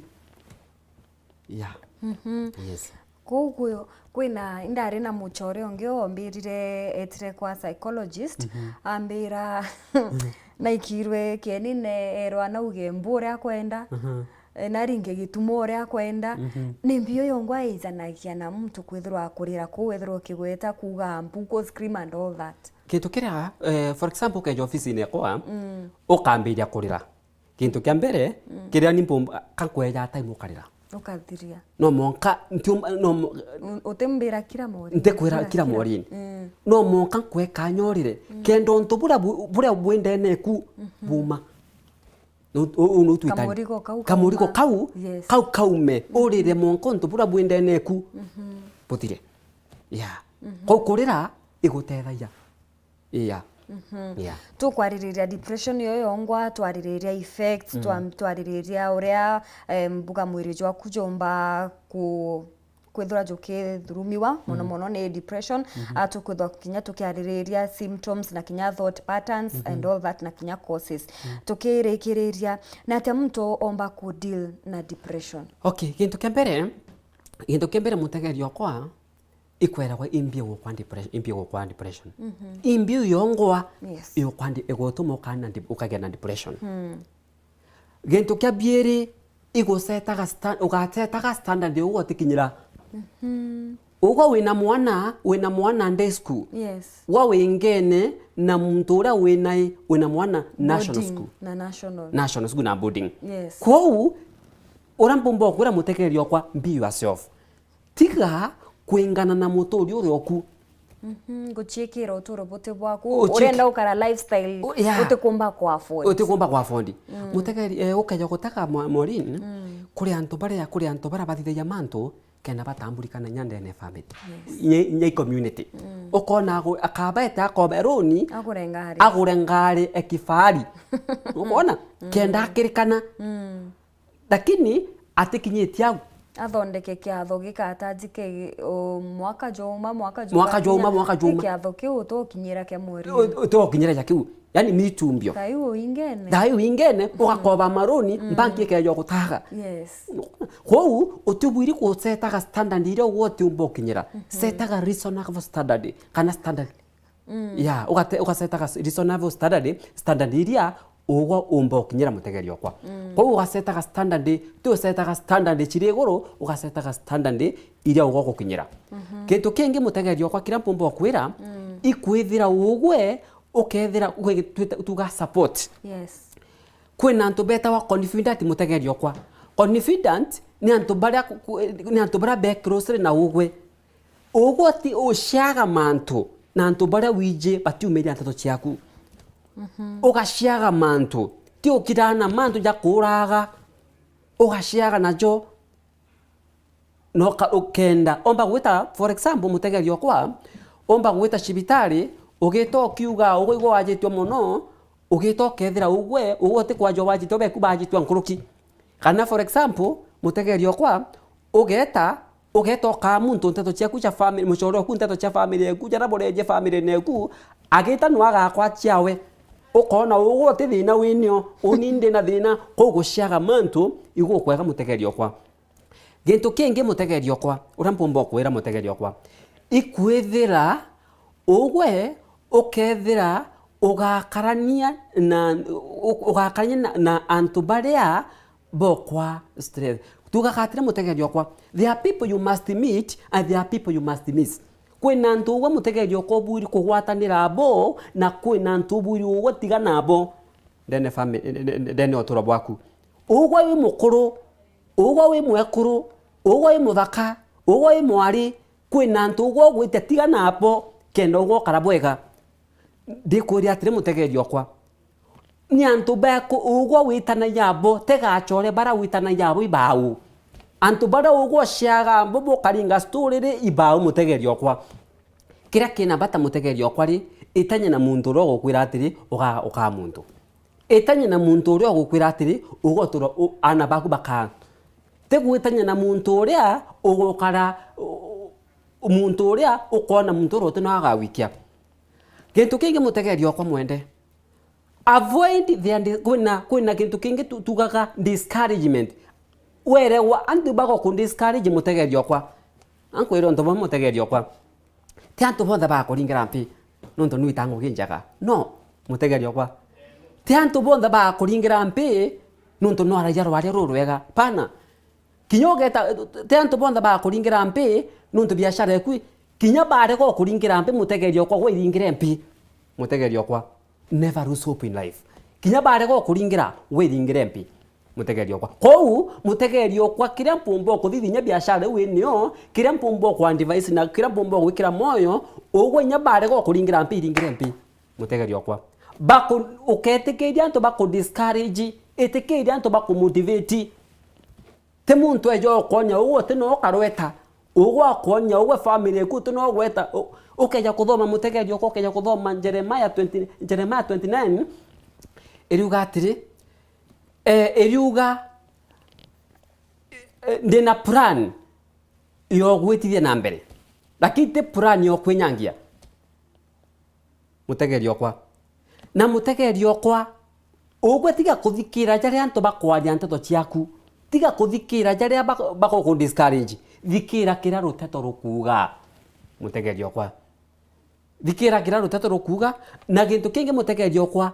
Yeah. Mhm. Yes. Kuu kwi-, kwina, indari na muchore ungi ombirire, etire kwa psychologist, mhm, ambira, mhm, naikirwe kienine, erwa nauge mbu uria akwenda, mhm, eh, naringe gitumo uria akwenda. Mhm. Ni mbio yongwa ijanagia na muntu kwithirwa kurira kuu, wethirwa ukigweta kuuga mbu, ku scream and all that. Kintu kiria, eh, for example, ukeja ofisine ekwa, mm, ukambiria kurira. Gintu kia mbere, mm, kiria ni mpumba, ka nkweja time ukarira. Ukathiria. No monka, ntium-, no mo-, u-, utimbira kira mori. Ntikwira kira, kira, kira morini. Mm. No monka nkwe kanya urire. Mm. Kenda untu buria bu-, buria bwi ndene eku, mhm, buma. Nu-, u-, u-, nu twita-, kamurigo kau, kamurigo kauma, kau, yes, kau kaume. Mhm. Urire monka untu buria bwi ndene eku, mhm, buthire. Yeah. Mhm. Kwou kurira igutethagia. Yeah. Mhm. Yeah. Tukwaririria depression yo yongwa, twaririria effects, mm, twa-, twaririria uria, em, mbuga mwiri jwaku jomba ku-, kwithirwa jukithurumiwa mono, mm, mono ni depression. Mhm. Ah, tukwithwa kinya tukiaririria symptoms na kinya thought patterns, mhm, and all that, na kinya causes. Mm. Tukirikiriria, na atia muntu omba ku deal na depression? Okay, gintu kia mbere, gintu kia mbere mutegeri okwa, ikweragwa imbi igukwa depre-, imbi igukwa depression. Mhm. Imbi yongwa, yes, igukwa de-, igutuma ukana de-, ukagia na depression. Hmm. Gintu kia biiri, igusetaga sta-, ugasetaga standard uguo utikinyira. Mhm. Uguo wina mwana, wina mwana day school. Yes. Gwa wingene na muntu uria winae, wina mwana national, boarding school. Na national. National school na boarding. Yes. Kwou, uria mpumba ukwira mutegeri okwa, be yourself. Tiga kwingana na muturi uria oku. Mhm, guciikira uturo buti bwaku. Uciik-, urenda ukara lifestyle, u-, yeah, utikumba ku afford. Utikumba ku afford. Mm. Mutegeri, eh, ukeja gutega mwa-, Maureen, mm, kuri antu baria, kuri antu baria bathithagia mantu, kenda batambulikana inya ndene ya family. Yes. Inya, inya i community. Mm. Ukona agu-, akabete akobe loan, agure ngari. Agure ngari e kifahari. Ukona? Mm. Kenda akirikana. Mm. Lakini atikinyitie au. Athondeke kiatho gikatajike, o, mwaka jwa uma, mwaka jwa Mwaka jwa uma, mwaka jwa uma. Kiatho kiu utukinyira kia mweri. U-, utukinyira ja kiu. Yani mitumbio. Thayu ingene. Thayu ingene, ugakoba maroni, mbanki ikeja gutaga. Yes. Kwou, utibwiri gusetaga standard iria ugwe utiumba ukinyira. Setaga reasonable standard, kana standard. Ya, ugate-, ugasetaga reasonable standard, standard iria ugwe umba ukinyira, mutegeri okwa. Kwou ugasetaga standard, ti usetaga standard ciri iguru, ugasetaga standard iria ugwe ugukinyira. Kintu kingi, mutegeri okwa, kiria mpumba ukwira, ikwithira ugwe ukethira, ugwe twita-, tuga support. Yes. Kwina antu betawa confident, mutegeri okwa. Confident ni antu baria ku-, ku-, ni antu baria be closely na ugwe. Ugwe ti uciaga mantu na antu baria wiji batiumiria nteto ciaku. Ugaciaga mantu, ti ukiraga na mantu ja kuuraga. Ugaciaga najo. Na uka-, ukenda, omba gwita, for example, mutegeri okwa, omba gwita cibitari, ugita ukiuga, ugwe igwe wajitwe mono, ugita ukethira ugwe, ugwe uti kwajwa wajitwe, beku bajitwe nkuruki. Kana, for example, mutegeri okwa, ugeta, ugeta ukaa muntu nteto ciaku cia family, mucore oku nteto cia family eku, jaria bureje family neku, agita no agakwa ciawe. Ukona ugwe uti thina winio, uni ndi na thina, kwou guciaga mantu, igukwega, mutegeri okwa. Gintu kingi, mutegeri okwa, uria mpumba ukwira, mutegeri okwa, ikwithira ugwe ukethira ugakarania na, u-, ugakarania na, na antu baria bokwa stress. Tugaga atiri, mutegeri okwa, there are people you must meet and there are people you must miss. Kwina antu ugwe, mutegeri okwa, ubwiri kugwatanira abo, na kwina antu ubwiri ugwe tiga nabo ndene fami-, ndene uturo bwaku. Ugwe wi mukuru, ugwe wi mwekuru, ugwe wi muthaka, ugwe wi mwari, kwina antu ugwe ugwite tiga nabo, kenda ugwe ukara bwega. Ndikwiria atiri, mutegeri okwa, ni antu beku ugwe witanagia abo, tegacore baria witanagia abo ibau. Antu baria ugwe uciaga abo bukaringa story ri ibau, mutegeri okwa. Kiria kina bata, mutegeri okwa ri, itania na muntu uria ugukwira atiri, uga-, ukaa muntu. Itania na muntu uria ugukwira atiri, ugotura u-, aana baku bakaa. Ti gwitania na muntu uria ugukara, u-, u-, muntu uria ukoona muntu uria uti no agawikia. Gintu kingi, mutegeri okwa mwende, avoid the dis-, kwina, kwina gintu kingi tu-, tugaga discouragement. Werewa antu bagoku discourage, mutegeri okwa. Ankwire untu bumwe, mutegeri okwa. Ti antu bonthe bakuringira mpi nontu nwita ngugi njega. No, mutegeri okwa. Ti antu bonthe bakuringira mpi nontu nwaragia rwaria rurwega. Pana. Kinya ugeta, ti antu bonthe bakuringira mpi nontu biashara eku. Kinya barega ukuringira mpi, mutegeri okwa, gwe iringire mpi. Mutegeri okwa. Never lose hope in life. Kinya barega ukuringira, wiringire mpi, mutegeri okwa. Kwou, mutegeri okwa, kiria mpumba ukuthithia biashara iu inio, kiria mpumba uku advise na kiria mpumba ugwikira moyo, ugwe inya barega ukuringira mpi, iringire mpi, mutegeri okwa. Baku-, uketikiria antu baku discourage, itikiria antu baku motivate. Ti muntu eja ukonya ugwe uti no ukarweta. Ugwe akonya ugwe family eku uti no ugweta. U-, ukeja kuthoma, mutegeri okwa, ukeja kuthoma Jeremiah twenty, Jeremiah twenty-nine, iriuga atiri, eh, iriuga, eh, ndina plan ya ugwitithia na mbere. Lakini ti plan ya ukwinyangia. Mutegeri okwa. Na mutegeri okwa, ugwe tiga kuthikira jaria antu bakwaria nteto ciaku. Tiga kuthikira jaria bak-, baguku discourage. Thikira kiria ruteto rukuuga. Mutegeri okwa. Thikira kiria ruteto rukuuga. Na gintu kingi, mutegeri okwa,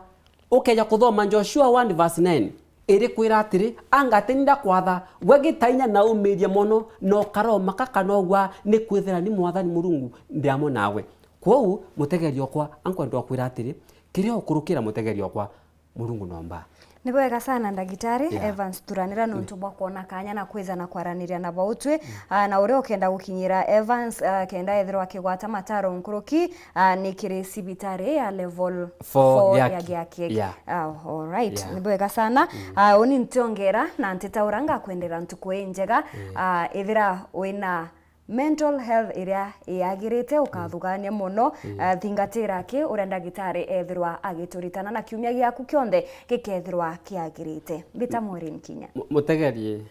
ukeja kuthoma Joshua one verse nine. Irikwira atiri, "Anga ti ni ndakwatha, gwe gita inya na umiiria mono, na ukaromaka kana ugwa, ni kwithira ni Mwathani Murungu ndi amwe nawe." Kwou, mutegeri okwa, ankwenda ukwira atiri, kiria ukurukira, mutegeri okwa, Murungu nomba. Ni bwega sana, ndagitari. Yeah. Evans Turanira, nontu bwa kwona kanya na kwija na kwaraniria na bautwi. Ah, na uria ukenda gukinyira Evans, ah, kenda ethirwa akigwata mataro nkuruki, ah, ni kiri cibitari ya level four ya Giaki. Yeah. Ah, all right. Yeah. Ni bwega sana. Ah, uni ntiongera na ntitaura ngakwendera ntuku injega. Ah, ithira wina mental health iria yagirite, ukathugania mono. Ah, thingatira ki uria ndagitari ethirwa agituritana, na kiumia giaku kionthe gikethirwa kiagirite. Mbita Maureen Kinya. Mu-, mutegeri,